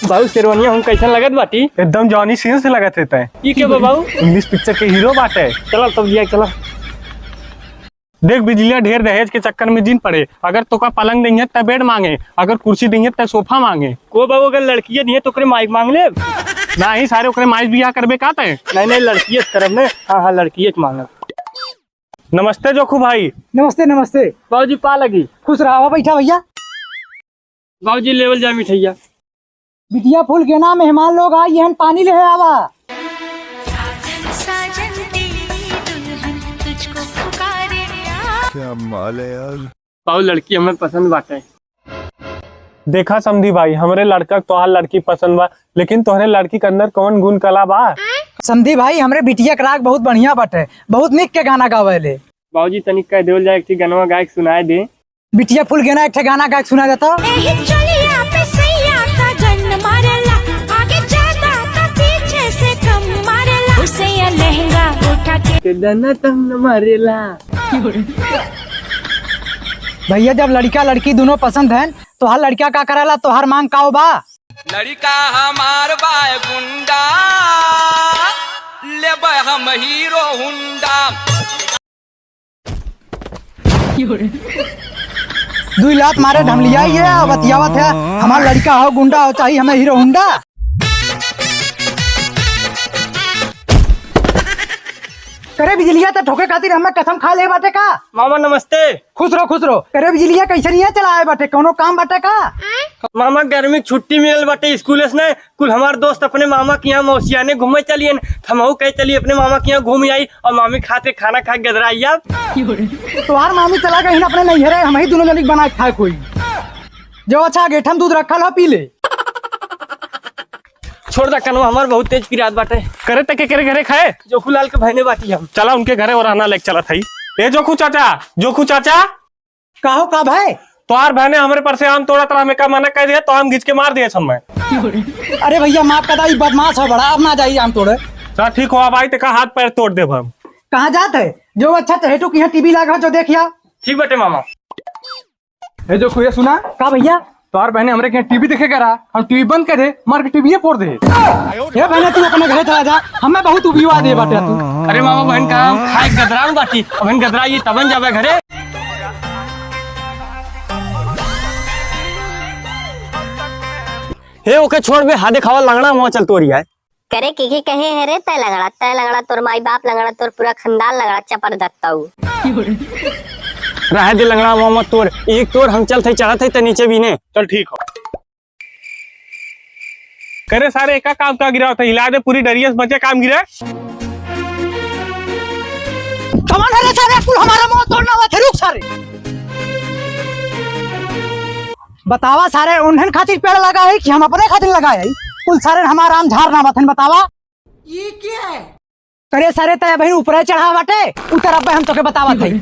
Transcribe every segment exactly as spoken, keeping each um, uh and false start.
बाबू, शेरवानिया हम कैसन लगत बाटी? एकदम जॉनी सीन से लगत रहता है। ई के बा बाबू? English picture के hero बाटे। चला तब लिया, चला। देख बिजलिया, ढेर दहेज के चक्कर में जिन पड़े। अगर तोका पलंग देंगे त bed मांगे, अगर कुर्सी देंगे त sofa मांगे। को बाबू, अगर लड़किये दिए तो ओकरे माइक मांग ले। नाही सारे, ओकरे माइक बियाह करबे का तय? नहीं नहीं, लड़किये से करब ने। हाँ हाँ, लड़किये से मांगब। नमस्ते जोखू भाई। नमस्ते नमस्ते। बाबूजी पा लगी। खुश रहा, आवा बैठा भैया। बाबूजी लेवल जाए मिठैया। बिटिया फूल गेना, मेहमान लोग आए हैं, पानी ले आवा। साजन तेरी दुल्हन तुझको पुकारे। क्या माल है यार। बाबू लड़की हमें पसंद बाटे। देखा समधी भाई, हमरे लड़का के तोहार लड़की पसंद बा, लेकिन तोहरे लड़की के अंदर कौन गुण कला बा? समधी भाई, हमरे बिटिया के राग बहुत बढ़िया बाटे, बहुत निक के गाना गावे ले। बाबूजी तनिक कह देवल जाए, एक ठे गनवा गाय के सुनाए दे। बिटिया फूल गेना, एक ठे गाना गा के सुना देता। एही चोलिया पे सैया का गन मारेला, आगे ज्यादा तो पीछे से कम मारेला। उसे ये लहंगा उठा के के दना तम न मारेला। भैया, जब लड़का लड़की दोनों पसंद हैं, तो हर लड़का का करेला, तोहार मांग का बा? लड़का हमार बाय गुंडा, लेबे हम हीरो हुंडा। दुई लात मारे ढमलिया ये बतियावत है, हमार लड़का हो गुंडा हो, चाही हमें हीरो हुंडा। करे बिजलिया त ठोके खातिर हमें कसम खा ले बाटे का? मामा नमस्ते। खुश रहो, खुश रहो। करे बिजलिया कैसे नहीं चला आए बाटे, कौनो काम बाटे का? मामा गर्मी के छुट्टी मिलल बाटे स्कूल से ने, कुल हमार दोस्त अपने मामा के यहाँ मौसियाने घूमे चलियन, त हमहू कहे चली अपने मामा के यहाँ घूम आई और मामी खाते खाना खा के गदराई अब। तोहार मामी चला गई अपने नैहरे, हम ही दोनों जनी के बनाए खाए कोई। जो अच्छा गेठन दूध रखल हो पी ले। छोड़ दा कनवा, हमार बहुत तेज पिरात बाटे। करे तके करे घरे खाए। जोखू लाल के बहने बाटी हम। चला उनके घरे और आना लेके चला था। ए जोखू चाचा, जोखू चाचा। का हो, का भाई? तोहार बहने हमरे पर से आम तोड़त रहा, हमें का मना कर दिया, तो आम घिच के मार दिए सब मैं। अरे भैया, माफ कर दा, ई बदमाश है बड़ा, अब ना जाई आम तोड़े। चल ठीक हो, अब आई ते का हाथ पैर तोड़ देब हम। कहाँ जात है? जो अच्छा चहेटू की यहाँ टीवी लाग है, जो देखिया। ठीक बटे मामा। ए जोखू, ये सुना। का भैया? तोहार बहने हमरे के यहाँ टीवी देखे करा, हम टीवी बंद कर दे, मार के टीवी फोड़ दे। हे बहने, तू अपने घरे चला जा, हमें बहुत उबिया दे बाटे तू। अरे मामा, बहन का हम खाए गदरान बाटी, बहन गदरा ये तबन जावे घरे। हे ओके छोड़ बे, हा देखावा लंगड़ा मुँह चल तोरी आए। करे के, के कहे है रे तै लंगड़ा, तै लंगड़ा, तोर माई बाप लंगड़ा, तोर पूरा खानदान लंगड़ा, चपर दत्ताऊ। रहे दे लंगड़ा मुँह मत तोर, एक तोर हम चलत हई, चढ़त हई त नीचे बीने। चल ठीक हो। करे सारे, एका काम का गिरावत है, हिला दे पूरी डरियस बचे काम गिरे। कमान है रे सारे, कुल हमारा मुँह तोड़ना हुआ थे, रुक सारे। बतावा सारे, उन्हन खातिर पेड़ लगा है कि हम अपने खातिर लगाए है? कुल सारे हमारा आम झाड़ ना बथन, बतावा। ये क्या है? करे सारे, तय अबहिन ऊपरे चढ़ा बाटे, उतर अब्बे हम तोके बतावत हई।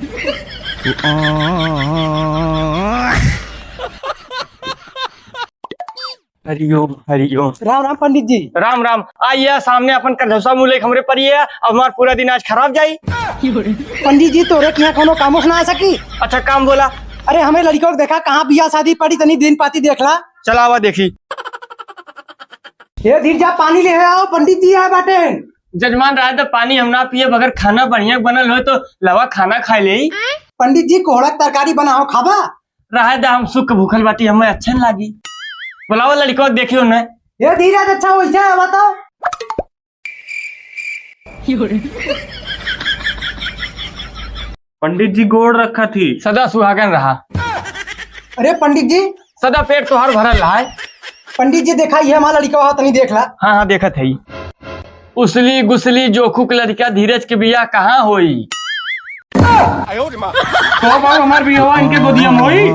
हरिओम, हरिओम। राम राम पंडित जी। राम राम। आइए सामने अपन करधौसा मुँह लेके हमरे परिए, अब हमार पूरा दिन आज खराब जाई। पंडित जी, तोरे के यहाँ कोनो कामोस ना आ सकी? अच्छा काम बोला। अरे हमरे लड़िको के देखा कहाँ बियाह शादी पड़ी, तनी दिन पाती देखला। चला आवा देखी। हे धीरजा, पानी ले आओ, पंडित जी आए बाटे। जजमान, रहे द पानी हम ना पिए, अगर खाना बढ़िया बनल हो तो लावा खाना खाए ले। पंडित जी, कोहड़ा के तरकारी बनाओ, खाबा? रहे द, हम सुख भूखल बाटी, हमें अच्छा न लागी। बुलावा लड़िकवा के देखियो न। हे धीरज, अच्छा वैसे है, बताओ। पंडित जी गोड़ रखा थी। सदा सुहागन रहा। अरे पंडित जी। सदा पेट तोहार भरल रहा है। पंडित जी देखा, ये हमारा लड़िका हो, तनी देख ला। हाँ, हाँ, देखत है। उसली गुसली जोखू के लड़िका धीरज के बियाह कहाँ होई? तो बाबू हमार बियाह इनके गोदिया में होई।